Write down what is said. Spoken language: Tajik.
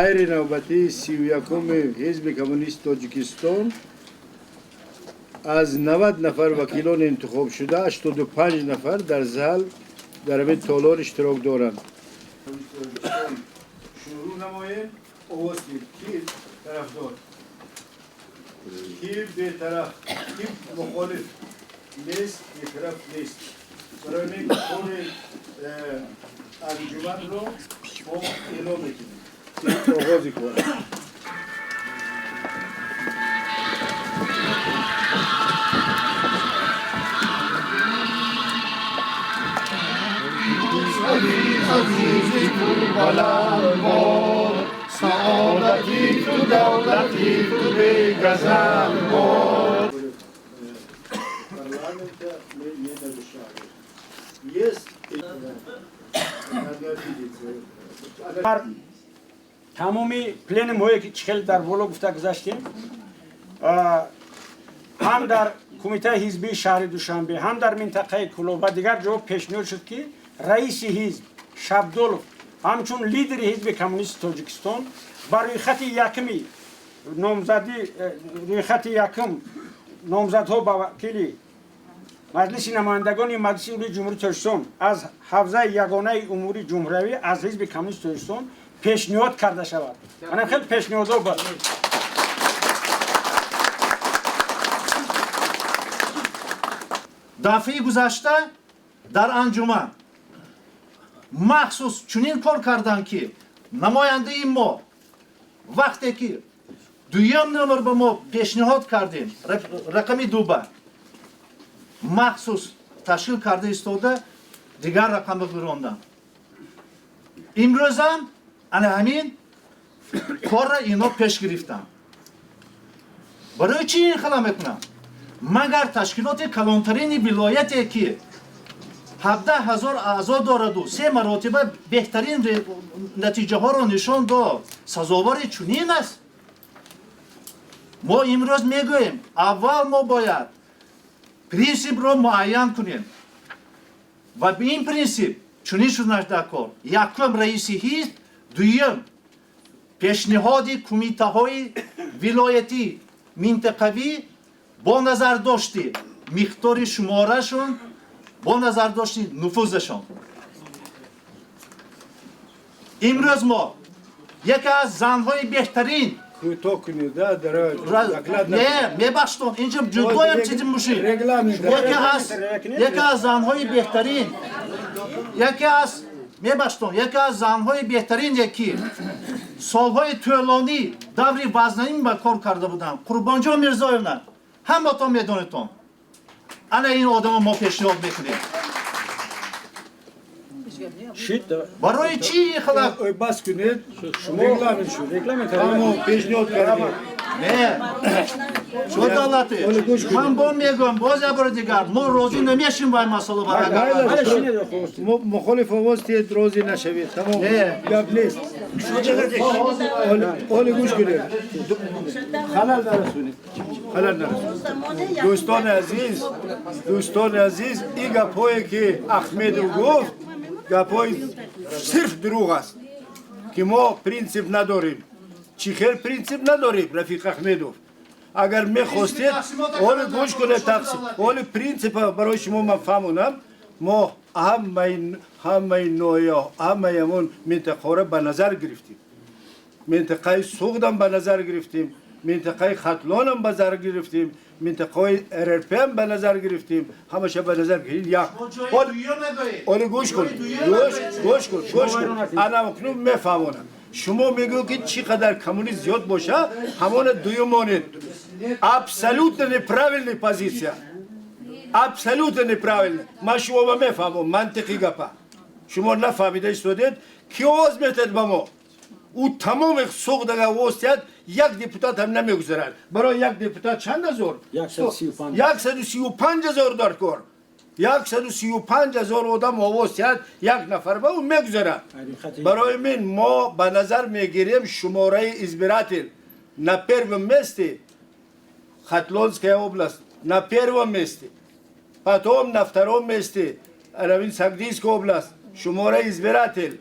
Ғайринавбатии 31-уми Ҳизби Коммунисти Тоҷикистон аз 90 нафар вакилони интихобшуда 85 нафар дар зал, дар ҳамин толор иштирок доранд. Шурӯъ намоем. Овоз диҳед: ки тарафдор, ки бетараф, ки мухолиф нест, бетараф нест. Барои ин кори анҷуманро мо эълом мекунем. Оғози кор. Азизи ту баланд бод, саодати ту, давлати ту бегазанд бод. Парламента мы не нарушали. Есть, надо обидеться. Тамоми пленумҳое, ки чӣ хеле дар боло гуфта гузаштем, ҳам дар кумитаи ҳизбии шаҳри Душанбе, ҳам дар минтақаи Кӯлоб ва дигар ҷо пешниҳод шуд, ки раиси ҳизб Шабдолов ҳамчун лидери Ҳизби Коммунисти Тоҷикистон ба рӯйхати якуми номзадӣ, рӯйхати якум номзадҳо ба вакили Маҷлиси намояндагони Маҷлиси Олии Ҷумҳурии Тоҷикистон аз ҳавзаи ягонаи умури ҷумҳуриявӣ аз Ҳизби Коммунисти Тоҷикистон пешниҳод карда шавад. Манам хеле пешниҳодҳо буд. Дафъаи гузашта дар анҷуман махсус чунин кор карданд, ки намояндаи мо вақте ки дуюм номер ба мо пешниҳод кардем, рақами дуба махсус ташкил карда истода, дигар рақамро гиронданд. Имрӯзам ана ҳамин корра ино пеш гирифтанд. Барои чӣ ин хела мекунанд? Магар ташкилоти калонтарини вилояте, ки 17 000 аъзо дораду се маротиба беҳтарин натиҷаҳоро нишон дод, сазовори чунин аст? Мо имрӯз мегӯем, аввал мо бояд принсипро муайян кунем ва ин принсип чунин шуданаш дар кор: якум, раиси ҳизб, дуюм, пешниҳоди кумитаҳои вилоятӣ, минтақавӣ бо назардошти миқдори шуморашон, бо назардошти нуфузашон. Имрӯз мо яке аз занҳои беҳтарин Кӯтоҳ кунед, да, доклад. Не, мебахштон, инҷо ҷудоям чизи мушин. Яке аз занҳои беҳтарин, яке аз, мебахштон, яке аз занҳои беҳтарине, ки солҳои тӯлонӣ даври вазнин ба кор карда буданд, Қурбонҷон Мирзоевна, ҳаматон медонедтон, ана ин одамо мо пешниҳод мекунем. Барои чӣ хела? Бас кунед, регламент шуд, мо пешниҳод кардем. Не, шуд давлати, ман бо мегӯям, боз як бори дигар, мо розӣ намешем ба ин масъала. Мухолиф овоз диҳед, розӣ нашавед, тамом, гап нест. Оли гӯш кунед, халал нарасонед, халал нарасонед. Дӯстони азиз, дӯстони азиз, ин гапҳое, ки Ахмедов гуфт, гапҳои сирф дурӯғ аст, ки мо принсип надорем. Чӣ хел принсип надорем, рафиқ Ахмедов? Агар мехостед, оли гӯш кунед, тақсим, оли принсипа барои шумо ман фаҳмонам. Мо ҳамаи ноҳия, ҳамаи ҳамон минтақаҳоро ба назар гирифтем. Минтақаи Суғдам ба назар гирифтем, минтақаи Хатлонам ба назар гирифтем, минтақаҳои РРПам ба назар гирифтем, ҳамаша ба назар гирифтем. Як, оли гӯш кун, гӯш кун, гӯш кун, ана акнун мефаҳмонам. Шумо мегӯед, ки чӣ қадар коммунист зиёд боша, ҳамона дуюм монед. Абсолютно неправильная позиция, абсолютно неправильно. Ман шумо мефаҳмам мантиқи гапа, шумо нафаҳмида истодед. Ки овоз метед ба мо? Ӯ тамоми Суғдага овоз диҳад, як депутат ҳам намегузарад. Барои як депутат чанд ҳазор? 135 000 дар кор. 135 000 одам овоз диҳад, як нафар ба ӯ мегузарад. Барои мин мо ба назар мегирем шумораи избиратель. На первом месте Хатлонская область, на первом месте, потом на втором месте Равин, Согдийская область, шумораи избиратель.